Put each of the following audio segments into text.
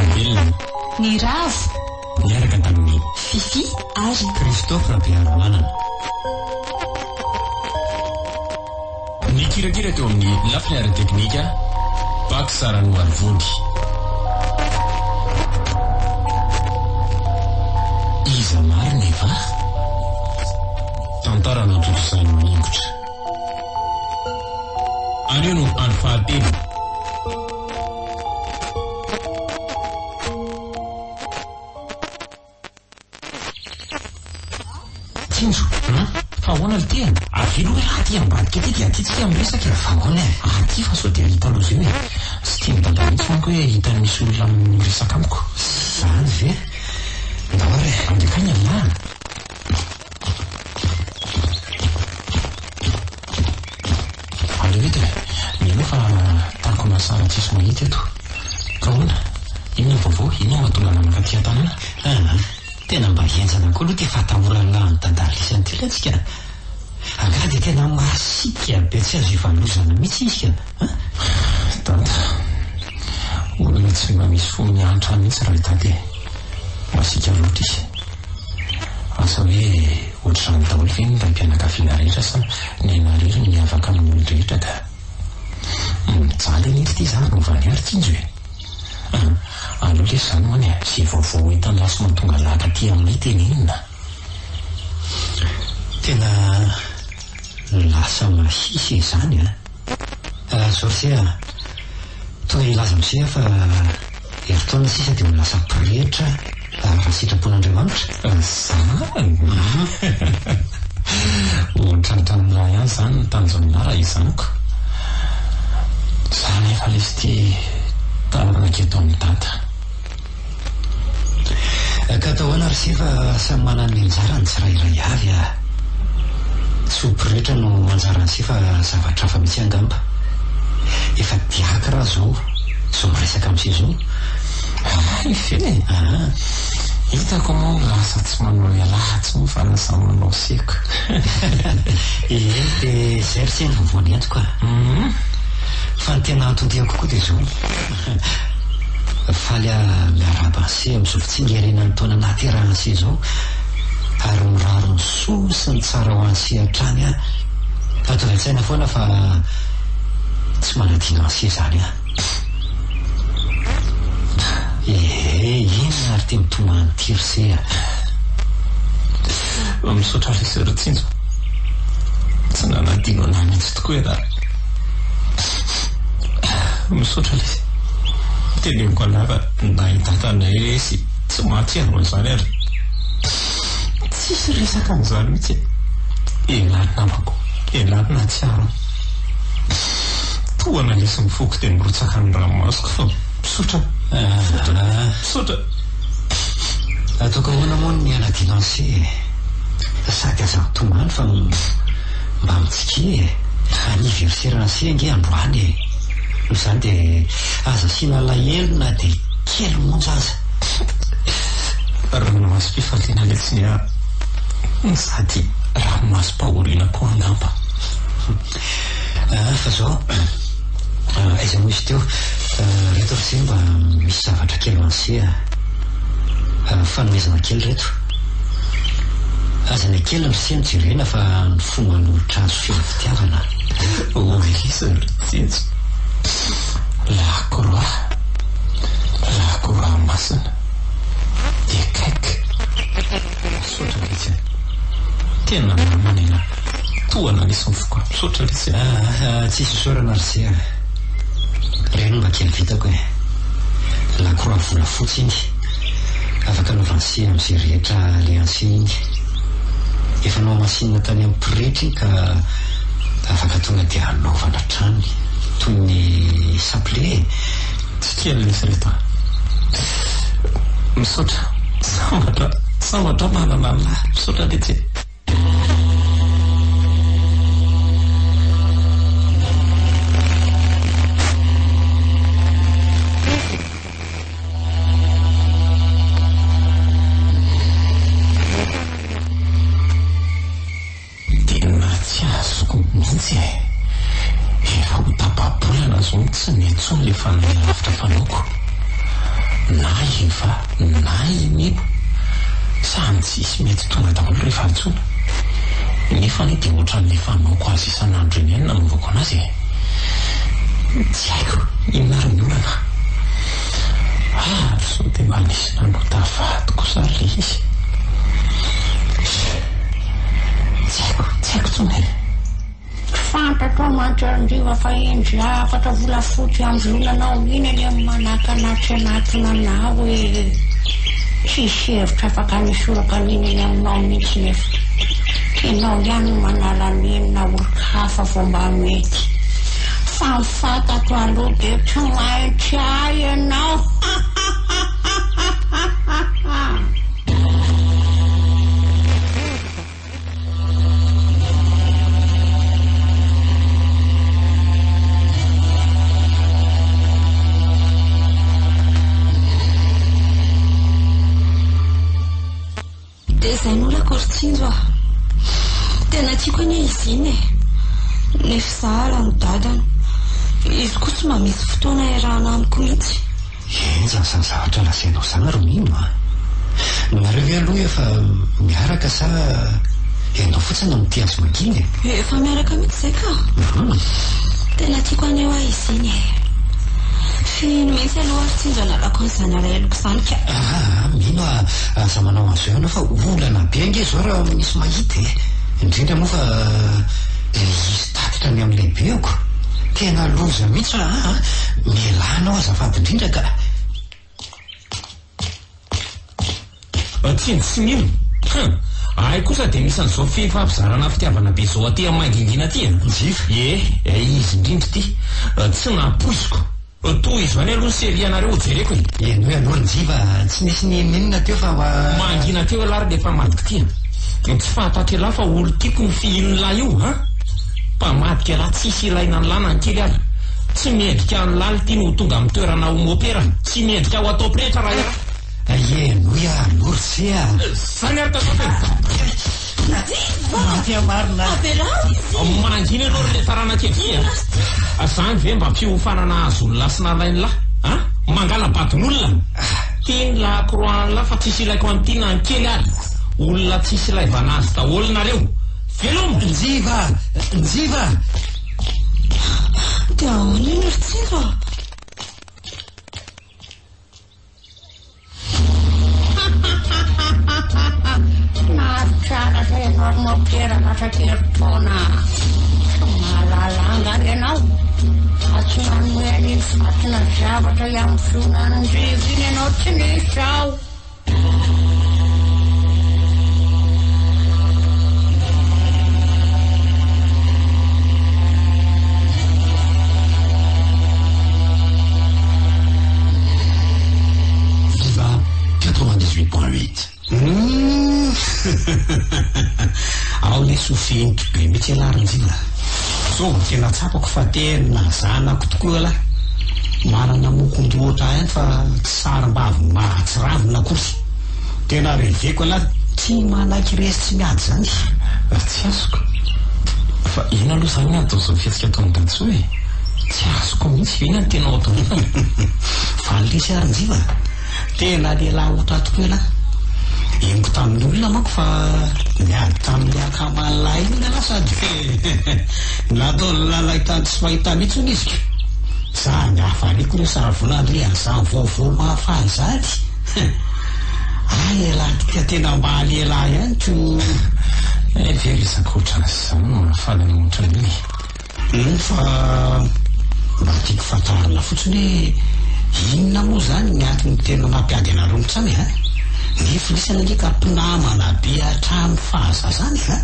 Rajaonarimambelona. Ny Ravo. Niaraka tamin'i. Fiffi ary. Christophe Rabearimanana. Nikirakira teo amin'ny lafiny ara-teknika, Pax Ranoarivony. Iza marina e va? Tantara notontosain'i Mingotra. Anio no andro fahatelo. Tsinjo, an! Fa ahoana ry ty e? Avia aloha elah aty ambadika aty dia aty tsika miresaka e! Fa ahoana e? Aty fa sao dia hita loza eo e! Tsy tian'i dada mihitsy manko hoe hitany misy olona miresaka amiko. Zany ve? Ndao ary e! Andeha kay ny anah a! Aleo eto e! Mino fa takona sara tsisy mahita eto. Ka ahoana? Inona ny vaovao? Inona no mahatonga anah mankaty an-tanàna? Aa! Tena mba henjana koa aloha ity fahatahorana an'i Dadalisany ity letsy ka! Angaha dia tena masiaka be tsy azo ivalozana mihitsy izy ka! An! Dada, olona tsy mba misy fo miantra mihitsy raha i Dada e! Masiaka loatra izy. Asa hoe ohatr'izany daholo ve ny raim-pianakaviana rehetra sa ny aina irery no miavaka amin'ny olon-drehetra ka! Mijaly anie ity za rovany ary tsinjo e! An! Aleo lesy zany hoany e! Ze vaovao entan'i sy mahatonga laka aty aminay tenenina. Tena lasa masiaka izany an! Georges a! Tonga hilaza amin'izay aho fa herintaona sisa dia ho lasa pretra raha sitrapon'Andriamanitra. Izany? Ho tratran'ilay ahy izany ny tanjon'lah raha izany ko. Za nefa lesy ity taranaka eto amin'i Dada. Ka atao ahoana ry se fa samy manana ny anjarany tsirairay avy ah. Tsy ho pretra no anjaran'i se fa zavatra hafa mihitsy angamba. Efa diakra aho zao, zao miresaka amin'i se zao. Hay ve e! Aa. Hitako moa lasa tsy manao ialahy intsony fa lasa manao seko. Ie, dia izay ry se ny vaovao nentiko ah. Fa ny tena anton-diako koa dia izao. Faly aho miarahaba an'se amin'izao fitsingerenan'ny taona nahaterahan'se izao ary mirary ny soa sy ny tsara ho an'se hatrany aho. Ataovy an-tsaina foana fa tsy manadino an'se izany aho. Ee, inona ary ity mitomany ity ry se a? Misaotra lesy ry Tsinjo. Tsy nanadino anah mihitsy tokoa ialahy. Misaotra lesy. Teneniko anah fa na i dadanay lesy tsy mahatsiaro an'izany ary tsisy resaka an'izany mihitsy e. Elah ry namako, elah no nahatsiaro ahy. Tohana lesy ny foko dia mirotsaka ny ranomasoko fa misaotra, misaotra, misaotra. Ataoko ahoana moa ny hanadino an'se e? Sady aza mitomany fa mba mitsikia e! Anniversaire an'se ange androany e! Noho izany dia aza asiana alahelo na dia kely monja aza. Ranomasom-pifaliana letsy ny ahy sady ranomasom-pahoriana koa angamba. Ah, fa zao, aiza moa izy teo? Reto ry se mba misy zavatra kely ho an'se a. Fanomezana kely reto. Aza ny hakeliny ry se no jerena fa ny fo manolotra azy feno fitiavana. Hoy izy ry Tsinjo. Lakroa. Lakroa masina. Ekek. Misaotra letsy a. Tena namana ianao. Tohana lesy ny foko. Misaotra letsy a. Ah, tsisy isaorana ry se a. Ireny mba kely vitako e. Lakroa volafotsy iny. Afaka anaovan'i se amin'izay rehetra alehan'i se iny. Efa nohamasinina tany amin'ny pretra iny ka afaka tonga dia anaovana hatrany toy ny sapile e. Tsy kely lesy reto a. Misaotra. Sambatra, sambatra manana an'lah. Misaotra letsy e. Tena tsy azoko mihitsy e! Efa ho tapa-bolana izao no tsy nety intsony ilay fanahy lavitra fanaoko. Na Njiva na i Mino, samy tsisy mety tonga daholo rehefa antsoina. Nefa anie dia ohatran'ilay fanaoko azy isan'andro iny ihany nanaovako anazy e. Tsy haiko inona ary ny olana. Ary sao dia mba nisy nanota vady kosa ary ilay izy. Tsy haiko, tsy haiko intsony e. Fantatro mantsy ry Njiva fa iny zavatra volafotsy anjonanao iny anie no manakana tsy hanatona anao e! Tsisy hevitra afaka hanisorako an'iny eny aminao mihitsy nefa. Ianao ihany no manala an'iny na olon-kafa vao mba mety. Fa ny fantatro aloha dia tsy maintsy ahy ianao! Dia izay no olako ry Tsinjo a! Tena tiako anie izy iny e! Nefa izaho halan'ny dadany. Izy koa tsy mba misy fotoana iarahana amiko mihitsy. Henjana izany zavatra lazainao izany ry Mino a! Nareo ve aloha efa miaraka sa ianao fotsiny no mitia azy mangina e? Efa miaraka mihitsy izay ka! Tena tiako anie hoa izy iny e! Fihino mihitsy aloha ary tsinjo hanalako an'izany alaheloko izany ka! Aa Mino a! Aza manao an'izao ianao fa olana be ange izao raha misy mahita e! Indrindra moa fa hisy tatitra ny amin'ny lehibeko. Tena loza mihitsy aa! Mialà anao azafady indrindra ka! Tsinjo sy mino. Hum! Ahy kosa dia misy an'izao fifampizarana fitiavana be izao aty amin'ny mangingina aty a! Njiva. Ie, izy indrindra ity. Tsy nampoiziko. Tohizo ihany aloha ny série anareo ho jereko e! Henoy aloha ry Njiva a! Tsy nisy n'inon'inona teo fa. Mangina teo ialahy ry le mpamadika ity a! Tsy fantatro ialahy fa olon-tiako ny fihin'lah io a! Mpamadika ialahy tsisy ilaina an'lah na ny kely ary! Tsy mendrika an'lah lty no ho tonga amin'ny toerana ho mopera! Tsy mendrika ho atao pretra raha ialahy! Henoy aloha ry se a! Zany ary tazako e! Maty marina. Avelao izy. Mangina ianao ry le taranak'endrika a! Inona azy ity? Zany ve mba fiofanana azon'lah sy nalain'lah a? Mangala-badin'olona! Ty ny la croix an'lah fa tsisy ilaiko an'ity na ny kely ary! Olona tsisy ilaivana azy daholo nareo! Veloma! Njiva! Njiva! Dia ahoana iny ry Tsinjo a? Finaritra lasa ianao ry Mopera lasa herintaona. Tsy mahalala angaha ianao fa tsy nanome an'iny fatina zavatra hiambozoana an'i Njiva iny ianao tsy nisy aho. Viva 98.8. Humm Ao lesy ho feniko be mihitsy ialahy ry Njiva. Zao vao tena tsapako fa tena zanako tokoa ialahy. Manana mokon-doha ohatr' ahy ihany fa tsy sarim-bavy mahatsiravina akory. Tena reveko ialahy, tsy manaiky resy tsy miady izany. Tsy azoko. Fa inona aloha izany ny anton'izao fihetsika ataon'i Dadsoa e? Tsy azoko mihitsy, inona no tianao hatongavana? Faly lesy ary Njiva a! Tena lehilahy otra tokoa ialahy. Henoko tamin'ny olona manko fa niady tamin'ilay akaman'lahy iny ialahy sady nataon'lahy nahitany tsy fahita mihitsy hono izy ka. Zany hafaliako re saravola ndry an'izany vaovao mahafaly izany. Hay ialahy ty ka tena mba lehilahy ihany ko. Hay ve resaka ohatran'izany no mahafaly anao ohatran'io e? Eny fa mba tiako fantarina fotsiny hoe inona moa izany ny antony tena mampiady anareo mitsamy a? Nefa isany ange ka mpinamana be hatramin'ny fahazazana e a!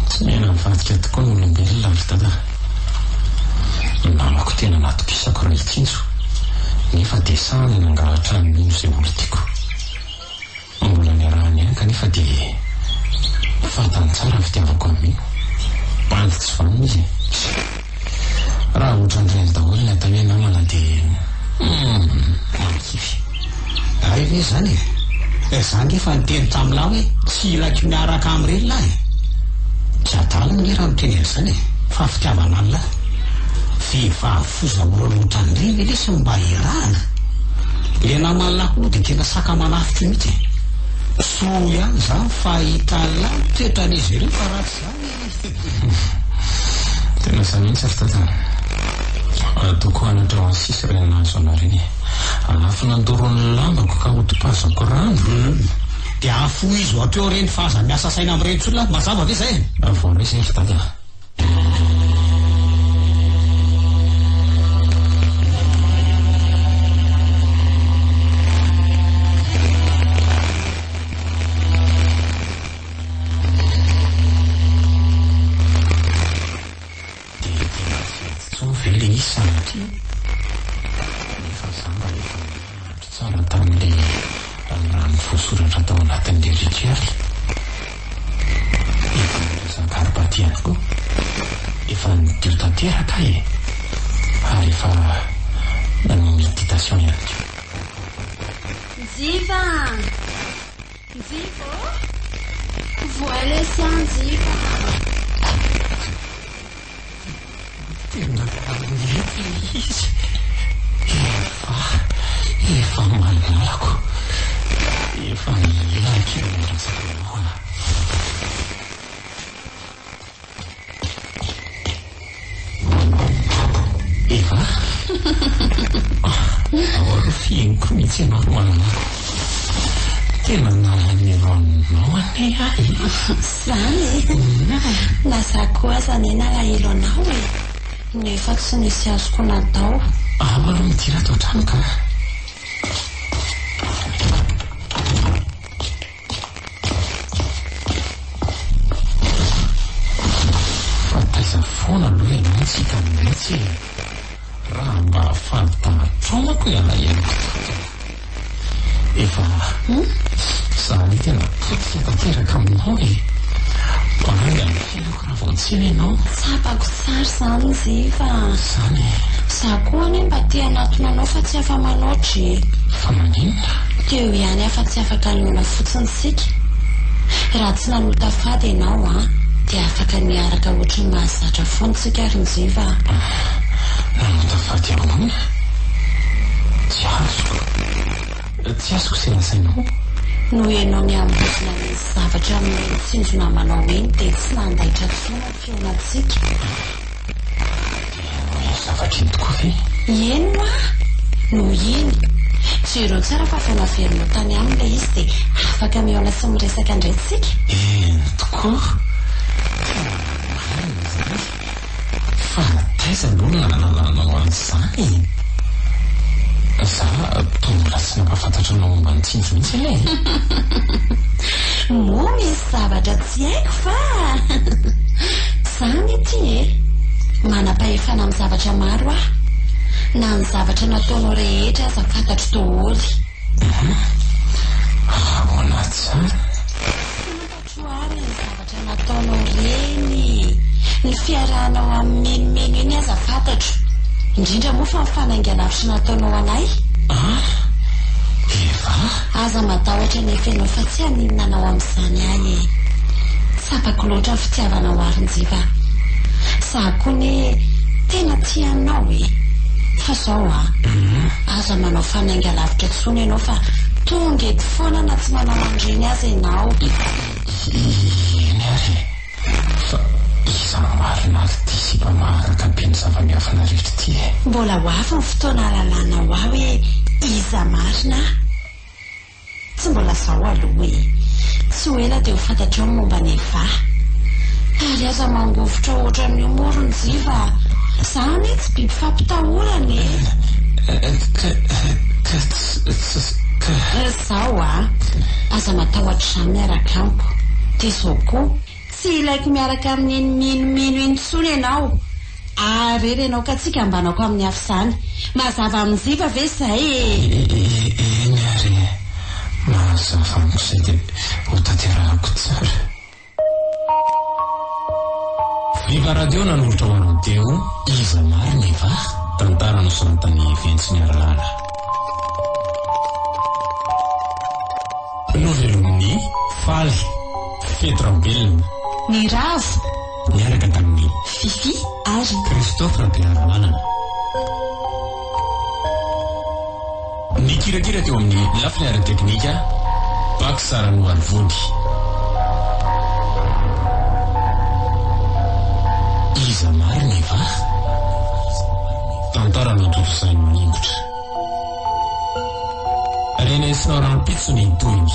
Tsy mila mivadika tokoa ny olombelona ry dada. Ny namako tena natokisako raha hitsinjo, nefa dia sahy ny nangalatra ny mino izay olon-tiako. Mbola niarahana ihany kanefa dia fantany tsara ny fitiavako an'i Mino. Bandy tsy vanona izy e. Raha ohatran'ireny daholo ny atao hoe namana dia humm mankify. Hay ve izany e! Za nge efa niteny tamin'lah hoe tsy ilaiko miaraka amin'ireny lah e! Tsy adala nge raha miteny an'izany e! Fa fitiavana an'lah. Vehivavy foza olona ohatran'ireny ve lesy no mba iarahana? Le naman'lah koa aloha dia tena saka manafika io mihitsy e. Soa ihany izany fa hitan'lah ny toetran'izy ireo fa raha tsy izany. Tena izany mihitsy ry dada a. Ataoko hanatra ho an'ny sisa ireny nahazo anareo iny e. Afo nandoro ny lambako ka hotopazako rano. Dia afohizo hatreo ireny fa aza miasa saina amin'ireny intsony lah. Mazava ve izay e? Voaray izay ry dada a. Dia tena tsy hety intsony ve ilay izy sanatria? Nefa za mba efa niandry tsara tamin'ilay rano voasoratra tao anatin'ilay rituel. Efa niresaka Arbaty ihany koa. Efa nidio tanteraka aho e! Ary efa nanao méditation ihany koa. Njiva a! Njiva ô! Voay lesy an Njiva a! Tena mety ilay izy. Efa, efa malalako. Efa mila kely miresaka aminao aho. Eva? Ahoana fiheniko mihitsy ianao ry malalako. Tena nalahelo anao anie aho e. Izany e? Na za koa aza anie nalahelo anao e. Nefa tsy nisy azoko natao. Ao aloha midira ato an-trano ka. Fa taiza foana aloha ianao no tsy hita mihitsy e! Raha mba faly tahatrao manko ny alaheloko tato. Efa za anie tena potika tanteraka aminao e! Banga ny fiainako raha vao tsy eo ianao. Tsapako tsara izany Njiva a! Izany e! Za koa anie mba te hanatona anao fa tsy afa-manoatra e! Fa maninona? Teo ihany aho fa tsy afaka nihaona fotsiny isika. Raha tsy nanota fady ianao an, dia afaka niaraka ohatry ny mahazatra foana isika ry Njiva a! Nanota fady ahoana? Tsy azoko. Tsy azoko izay lazainao. Noho ianao niambozona ny zavatra amin'iny tsinjo namanao iny dia tsy nandaitra intsony ny fihaonantsika. Dia noho iny zavatra iny tokoa ve? Eny hoa! Noho iny. Jereo tsara fa vao naverinao tany aminy ilay izy dia afaka mihaona sy miresaka indray tsika. Eny tokoa! Tena marina izany. Fa taiza aloha no nahalalanao an'izany e? Za toa mbola tsy nampahafantatra anao momba ny tsinjo mihitsy anie e! Moa misy zavatra tsy haiko fa Zany ity e! Manam-pahefana amin'ny zavatra maro aho. Na ny zavatra nataonao rehetra aza fantatro daholo. Ahoana tsara? Fantatro ary ny zavatra nataonao ireny e! Ny fiarahanao amin'i Menomeno iny aza fantatro. Indrindra moa fa ny fanainga-lavitra nataonao anay. An! Eva? Aza matahotra anefa ianao fa tsy haninona anao amin'izany ahy e! Tsapako loatra ny fitiavanao ahy ry Njiva a! Za koa anie tena tia anao e! Fa zao a! Aza manao fanainga lavitra intsony ianao fa tonga eto foana na tsy manao an'ireny aza ianao. Eny ary e! Fa iza marina ary ity sipa maharaka be ny zava-miafina rehetra ity e? Mbola ho avy ny fotoana hahalalanao ahy hoe iza marina aho. Tsy mbola zao aloha e! Tsy ho ela dia ho fantatrao ny momba an'i Eva. Ary aza mangovitra ohatran'io moa ry Njiva a! Za anie tsy biby fampitahorana e! Ka, ka, tsy, ka. Zao a! Aza matahotra izany miaraka amiko. Dia zao koa, tsy ilaiko miaraka amin'iny minomino iny intsony ianao. Arery ianao ka tsy hikambanako amin'ny hafa izany. Mazava amin'i Njiva ve izay e? Eny ary e! Mazava amiko izay dia hotanterahako tsara. Viva Radio nanolotra ho anao teo Iza marina Eva? Tantara nosoratan'i Ventsy Niarilala. Novelomin'i Faly Fety Raobelina. Niravo. Niaraka tamin'i. Fiffi ary. Christophe Rabearimanana. Ny. Nikirakira teo amin'ny lafiny ara-teknika, Pax Ranoarivony. Iza marina i Va? Tantara notontosain'i Ningotra. Renesinao rahampitso ny tohiny.